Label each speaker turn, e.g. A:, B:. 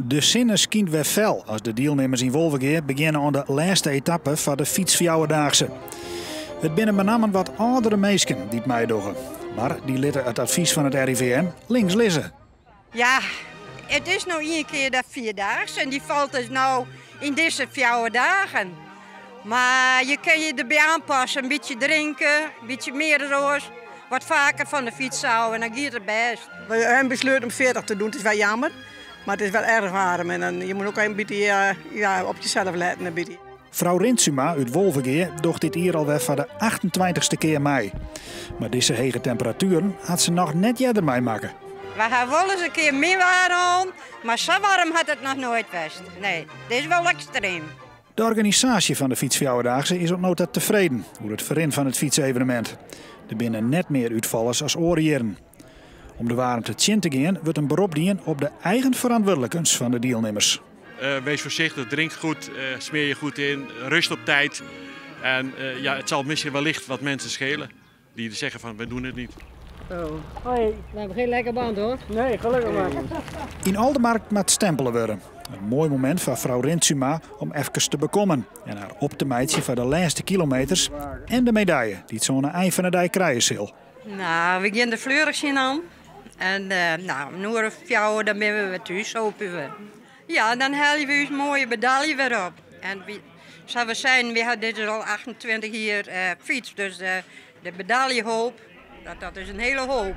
A: De sinne skynt wer fel as de dielnimmers yn Wolvegea begjinne oan de lêste etappe foar de fytsfjouwerdaagse. It binne benammen wat âldere minsken dy't meidogge, mar dy litte it advys fan it RIVM links lizze.
B: Ja, it is no ien kear de vierdaagse en dy falt dus no yn dizze 4 dagen. Mar je kinne je derby oanpasse, in bytsje drinke, in bytsje mear as oars, wat faker fan de fyts ôf en dan giet it bêst.
C: We hawwe besletten om 40 te doen, it is wel jammer, mar it is wel erg waarm en dan, je moet ook een bytsje, ja, op jezelf letten een bytsje.
A: Frou Rinsuma út Wolvegea docht dit jier alwer foar de 28ste kear mei. Mar dizze hege temperatueren hat se noch net earder meimakke.
B: We hawwe wolris in kear min waar hân, mar sa waarm hat it noch noait west. Nee, dit is wol ekstreem.
A: De organisaasje fan de Fytsfjouwerdaagse is oant no ta tefreden oer it ferrin fan it fytsevenemint. Der binne net mear útfallers as oare jierren. Om de waarmte tsjin te gean wurdt in berop dien op de eigen ferantwurdlikens fan de dielnimmers.
D: Wees voorzichtig, drink goed, smeer je goed in, rust op tijd. En ja, het zal misschien wellicht wat mensen schelen die zeggen van we doen het niet.
E: Oh. Hoi. We hebben geen lekke band hoor.
F: Nee, gelukkig maar.
A: Yn Oldemarkt moat stempele wurde. In moai momint foar frou Rinsuma om efkes te bekommen en har op te meitsjen foar de lêste kilometers en de medaille dy't se oan 'e ein fan 'e dei krije sil.
B: Nou, we gean der fleurich tsjin oan. En nou, in oere of 4 dan binne we wer thús, hoopje we. Ja, dan helje we ús moaie medalje wer op. En wy, sa we seinen, we hawwe dit is al 28 jier fyts, dus de medaljehoop, dat is in hiele hoop.